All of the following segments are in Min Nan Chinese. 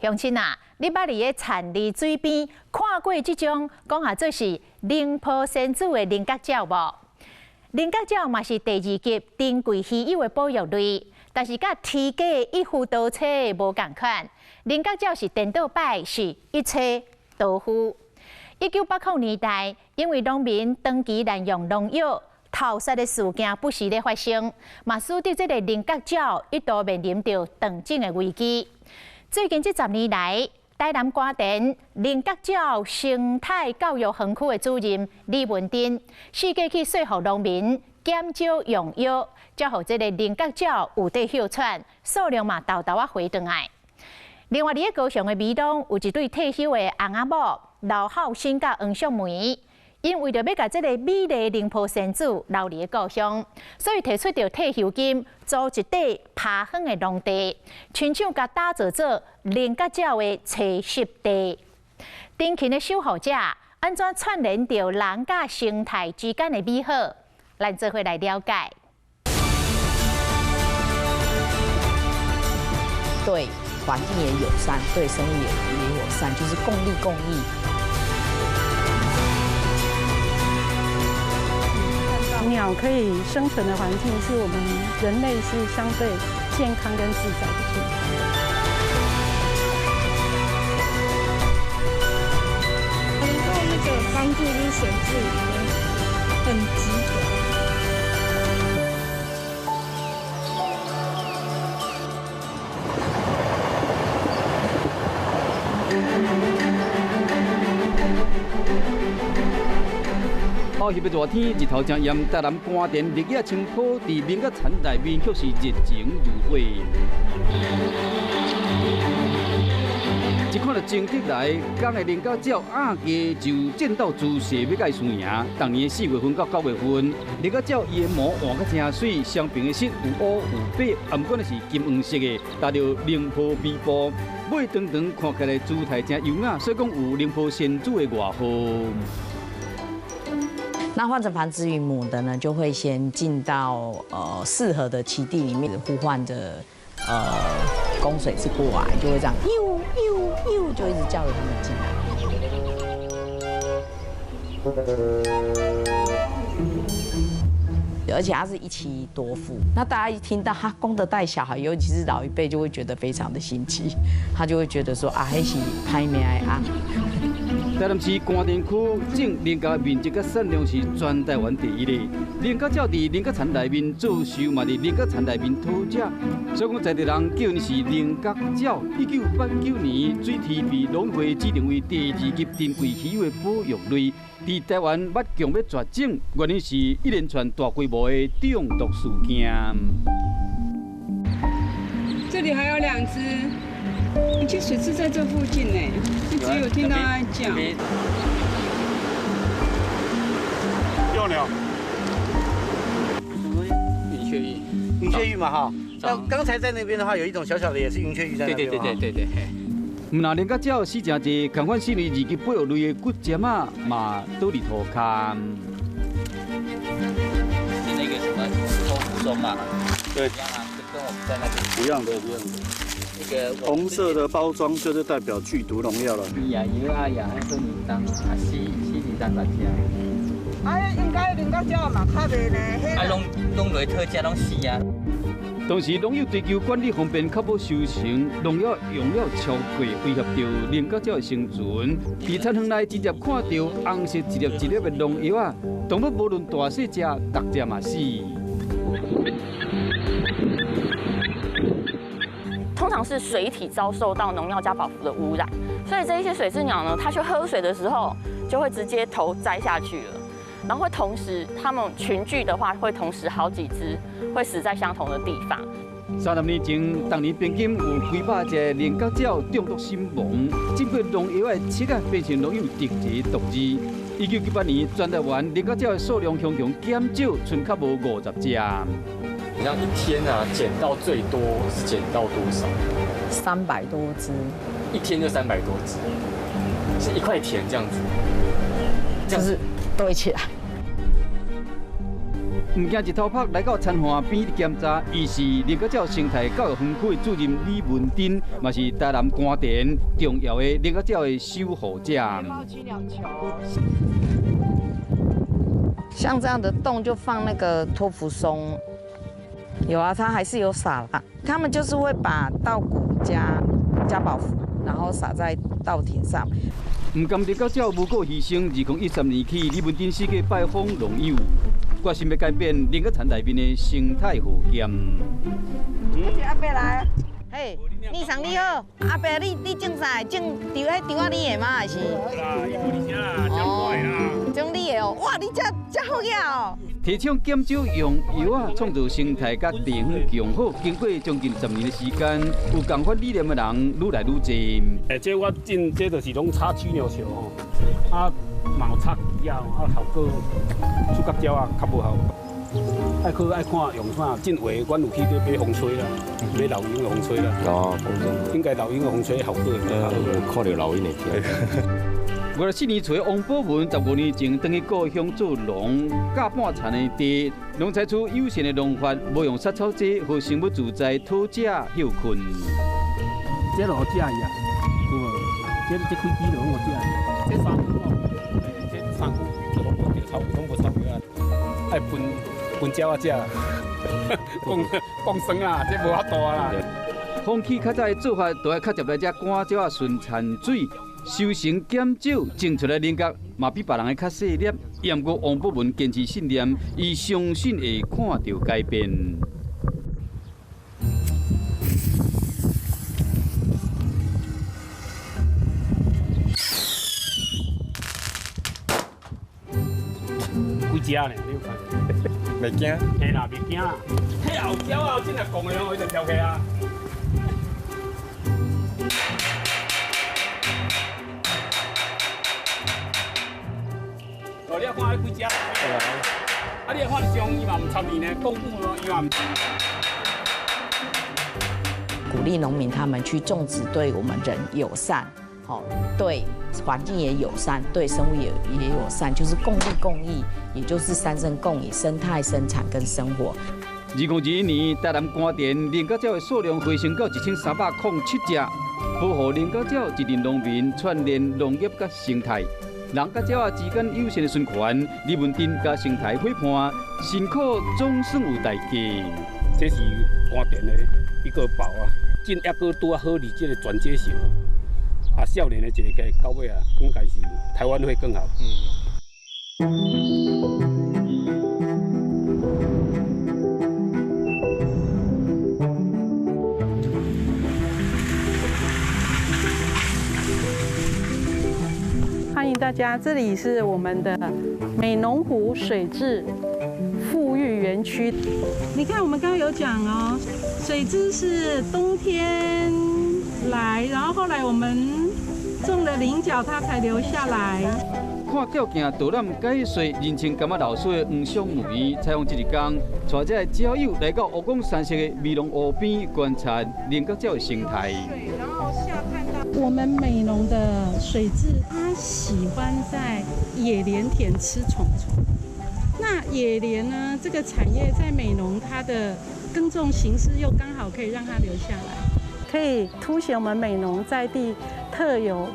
鄉親啊，你捌佇咧田裡水邊看過這種講下做是寧波仙子的菱角鳥無？菱角鳥嘛是第二級珍貴稀有的保育類，但是佮天價的一夫多妻無仝款。菱角鳥是顛倒擺，是一妻多夫。1980年代，因為農民長期濫用農藥，投殺的事件不時咧發生，嘛使得這个菱角鳥一度面臨著斷種的危機。最近這10年來，台南官田菱角鳥生態教育園區的主任李文珍，四界去說服農民減少用藥，才予這个菱角鳥有得歇喘，數量嘛沓沓仔回轉來。另外，佇咧高雄的美濃有一對退休的翁仔某劉孝新佮黃淑梅，𪜶為著欲共這个美麗寧波仙子留佇咧故鄉，所以提出著退休金租一塊拋荒的農地，親手共打造做菱角鳥的棲息地。殷勤的守護者按怎串連著人佮生態之間的美好？咱做伙來了解。對環境也友善，對生物也友善，就是共利共益。鳥可以生存的環境，是我們人類是相對健康跟自在的地方。能夠那個幫助就是水質，很值得。好，翕的熱天，日頭真炎，台南官田綠葉青坡佇菱角田內面卻是熱情如火。一看著情敵來，公的菱角鳥鴨雞就戰鬥姿勢欲共伊輸贏。逐年4月份到9月份，菱角鳥伊的毛換甲誠媠，雙爿的色有烏有白，啊，毋過呢是金黃色的，搭著寧波皮布，尾長長看起來姿態誠優雅，所以講有寧波仙子的外號。那換成繁殖羽母的呢，就會先進到適合的棲地裡面，呼喚著公水雉過來，就會這樣，呦呦呦，就一直叫著他們進來。而且它是一妻多夫，那大家一聽到他公的帶小孩，尤其是老一輩，就會覺得非常的新奇，他就會覺得說啊，彼是歹命的啊。台南市官田區種菱角面積佮產量是全台灣第一的。菱角鳥佇菱角田內面做壽，嘛佇菱角田內面討食，所以講在地人叫𪜶是菱角鳥。1989年，水雉被農會指定為第二級珍貴稀有的保育類。佇台灣捌強欲絕種，原因是一連串大規模的中毒事件。這裡還有兩隻，其實水雉在這附近呢，一直有聽到它叫。幼鳥。雲雀鷸。雲雀鷸嘛哈，那剛才在那邊的話，有一種小小的也是雲雀鷸在那邊。對對對對對對。毋但菱角鳥死誠濟，仝款身為二級保育類的骨針仔嘛倒佇塗跤。是那個什麼托福松嘛？對。一樣啊，就跟我們在那邊。一樣的，一樣的。那個紅色的包裝就是代表劇毒農藥了。呀，有啊呀，還說兩張，啊四四二三十隻。哎，應該菱角鳥嘛較袂呢。啊，攏來討食，攏死啊。當時農藥追求管理方便，較無收成，農藥用了超過，威脅著菱角鳥的生存。佇田園內直接看著紅色一粒一粒的農藥啊，動物無論大細隻，逐隻嘛死。通常是水體遭受到農藥加保氟的污染，所以這一些水雉鳥呢，它去喝水的時候就會直接頭栽下去了。然後會同時，它們群聚的話，會同時好幾隻會死在相同的地方。30年前，當年平均有幾百隻菱角鳥中毒身亡，經過農藥的刺啊，變成農藥特別毒字。1998年，全台灣菱角鳥的數量雄雄減少，賰較無50隻。你像一天啊，撿到最多是撿到多少？300多隻。一天就300多隻，是一塊田這樣子，就是堆起來。毋惊日头曝来到田岸边检查，伊是菱角鸟生态教育园区的主任李文珍，嘛是台南官田重要的菱角鸟的守护者。像这样的洞就放那个托福松，有啊，它还是有撒啦。他们就是会把稻谷加加饱福，然后撒在稻田上。毋甘菱角鸟无故牺牲，2013年起，李文珍四界拜访农友，决心欲改变菱角田内面的生态环境。阿伯来，嘿，你上你好，阿伯你种啥？种稻彼稻仔你的吗？还是？哦，种你的哦，哇，你这这好额哦。提倡减少用药啊，创造生态佮地方强好。经过将近10年的时间，有仝款理念的人愈来愈济。欸，这我种，这就是拢插曲鸟球吼，啊，嘛有插枝啊，啊效果触角鸟啊较无效。爱去爱看用啥，进话阮有去咧买风吹啦，买老鹰的风吹啦。哦，风吹。应该老鹰的风吹效果会较好。看著老鹰会惊。54年初，王宝文15年前转去故乡做农，教半田的地，拢采取友善的农法，无用杀草剂予生物自在讨食歇睏。这落食伊啊，有无？这开机就拢有食。这三久哦，这三久就拢无着草，拢无草药啊，爱分分鸟仔食，讲讲酸啊，这无法度啊啦。放弃较早的做法，就爱较捷来遮赶鸟仔巡田水。收成减少，种出来菱角嘛比别人的较细粒。毋过王宝文坚持信念，伊相信会看到改变。几只呢？你有看？袂惊？嘿啦，袂惊啦。彼后鸟仔真系讲的哦，伊就跳起啊。哦，你看彼几只？啊，你看上伊嘛毋参与呢，讲久咯，伊嘛毋。鼓励农民他们去种植对我们人友善，好，对环境也友善，对生物也友善，就是共利共益，也就是三生共益：生态、生产跟生活。2021年，台南官田菱角鸟的数量回升到1307只，保护菱角鸟，一阵农民串联农业佮生态。人佮鸟仔之间友善的循环，李文珍佮生态伙伴辛苦总算有代价。这是官田的一个宝啊，种抑阁拄啊好伫这个转接性，啊，少年的一个到尾啊，应该是台湾会更好。欢迎大家，这里是我们的美浓湖水质复育园区。你看，我们刚刚有讲哦，水蛭是冬天来，然后后来我们种了菱角，它才留下来。看吊镜导览解说，人称柑仔老师的黄淑梅，采访这一天，带这个鸟友来到湖广山色的美浓湖边，观察菱角鸟的生态。然后下看到我们美浓的水蛭，它喜欢在野莲田吃虫虫。那野莲呢？这个产业在美浓，它的耕种形式又刚好可以让它留下来，可以凸显我们美浓在地特有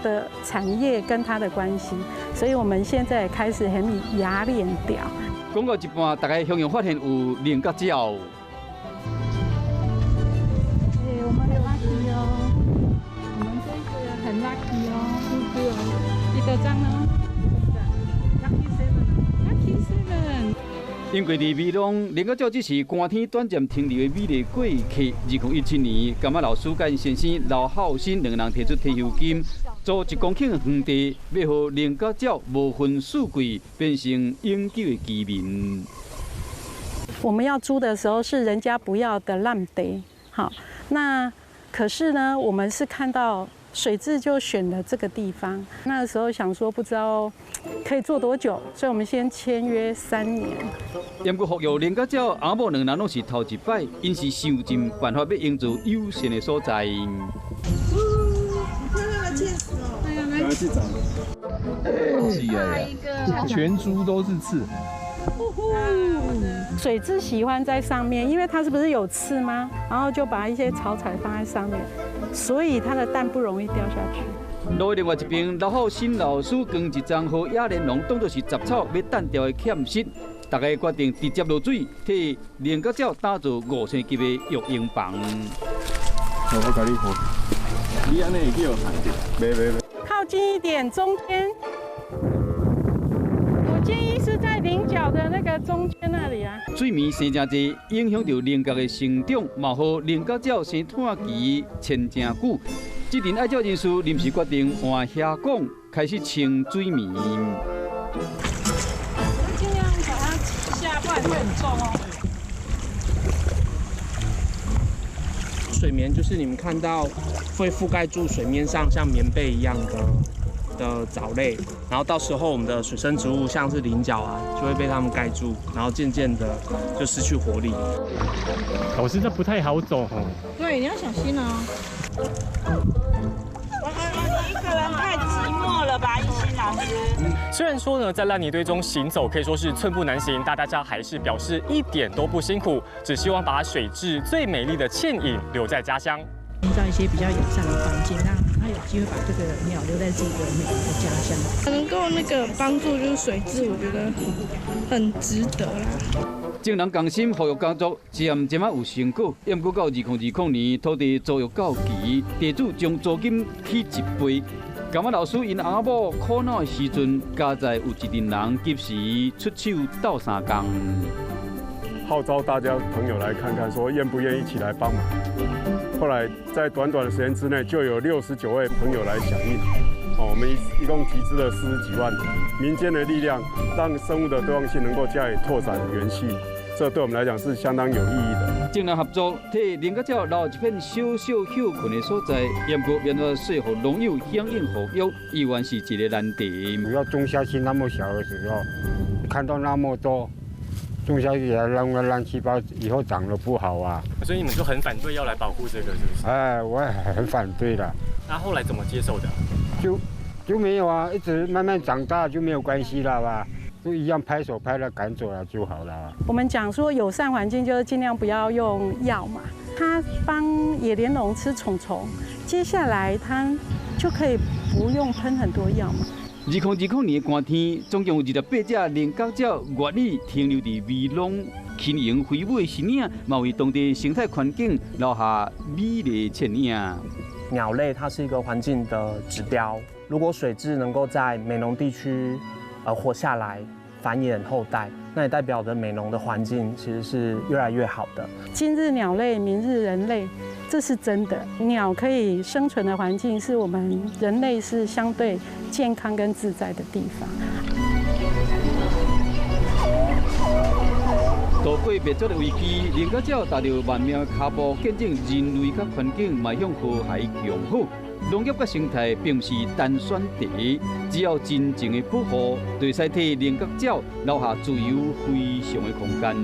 的产业跟它的关系。所以我们现在开始很雅脸调。讲到一半，大家雄雄发现有菱角鸟。我们很 lucky 哦，我们这个很 lucky 哦，对哦，几多张呢？Lucky seven，lucky seven。因为伫美浓，菱角鸟只是寒天短暂停留的美丽过客。2017年，柑仔老师佮𪜶先生刘孝新两个人提出退休金，租1公顷园地，欲予菱角鸟无分四季，变成永久的居民。我们要租的时候是人家不要的烂地，好，那可是呢，我们是看到水蛭就选了这个地方。那时候想说不知道可以做多久，所以我们先签约3年。不过，复育菱角鸟阿某两人拢是头一摆，𪜶是想尽办法欲营造友善的所在。是啊，全株都是刺。水蛭喜歡在上面，因為它是不是有刺嗎？然後就把一些草材放在上面，所以它的蛋不容易掉下去。路的另外一邊，老虎新老師扛一樁予野蓮農當作是雜草欲擲掉的欠失，大家決定直接落水，替菱角鳥打造五星級的育嬰房。我共你看，你按呢會叫害著？袂袂袂。靠近一點，中間。我建議是在菱角的那個中間那裡啊。水綿生誠濟，影響著菱角的成長，嘛予菱角鳥生湠期牽誠久。這陣愛鳥人士臨時決定換蝦管，開始清水綿。盡量把它擠下，不然會很重哦。水綿就是你們看到會覆蓋住水面上像棉被一樣的藻類，然後到時候我們的水生植物像是菱角啊，就會被它們蓋住，然後漸漸的就失去活力。老師，這不太好走哦。對，你要小心哦。你一個人太寂寞了吧，一心老師。雖然說呢，在爛泥堆中行走可以說是寸步難行，但大家還是表示一點都不辛苦，只希望把水質最美麗的倩影留在家鄉。營造一些比較友善的環境，讓他有機會把這個鳥留在自己的美麗的家鄉。能夠那個幫助就是水質，我覺得很值得啦。眾人共心復育工作漸漸仔有成果，毋過到2020年土地租約到期，地主將租金起一倍。感覺老師𪜶翁仔某苦惱的時陣，佳哉有一陣人及時出手鬥相共，號召大家朋友來看看，說願不願意一起來幫忙。後來在短短的時間之內，就有69位朋友來響應。哦，我們一共集資了40幾萬，民間的力量讓生物的多樣性能夠加以拓展延續，這對我們來講是相當有意義的。眾人合作，替菱角鳥留一片小小歇睏的所在，毋過面對說服農友響應合約，依然是一個難題。主要種下去那麼小的時候，看到那麼多，種下去也讓亂七八，以後長得不好啊。所以你們就很反對要來保護這個，是不是？哎，我也很反對的。那後來怎麼接受的？就沒有啊，一直慢慢長大就沒有關係了吧？就一樣拍手拍了趕走了就好了。我們講說友善環境就是盡量不要用藥嘛。他幫野蓮農吃蟲蟲，接下來他就可以不用噴很多藥嘛。2020年的寒天，總共有28隻菱角鳥月里停留佇美濃，輕盈飛舞的身影，嘛為當地生態環境留下美麗倩影。鳥類它是一個環境的指標，如果水雉能夠在美濃地區活下來，繁衍後代，那也代表着美濃的環境其實是越來越好的。今日鳥類，明日人類，這是真的。鳥可以生存的環境，是我們人類是相對健康跟自在的地方。渡過滅絕的危機，菱角鳥踏著曼妙的跤步，見證人類佮環境邁向和諧共好。農業佮生態並毋是單選題，只要真正的保護，就會使替菱角鳥留下自由飛翔的空間。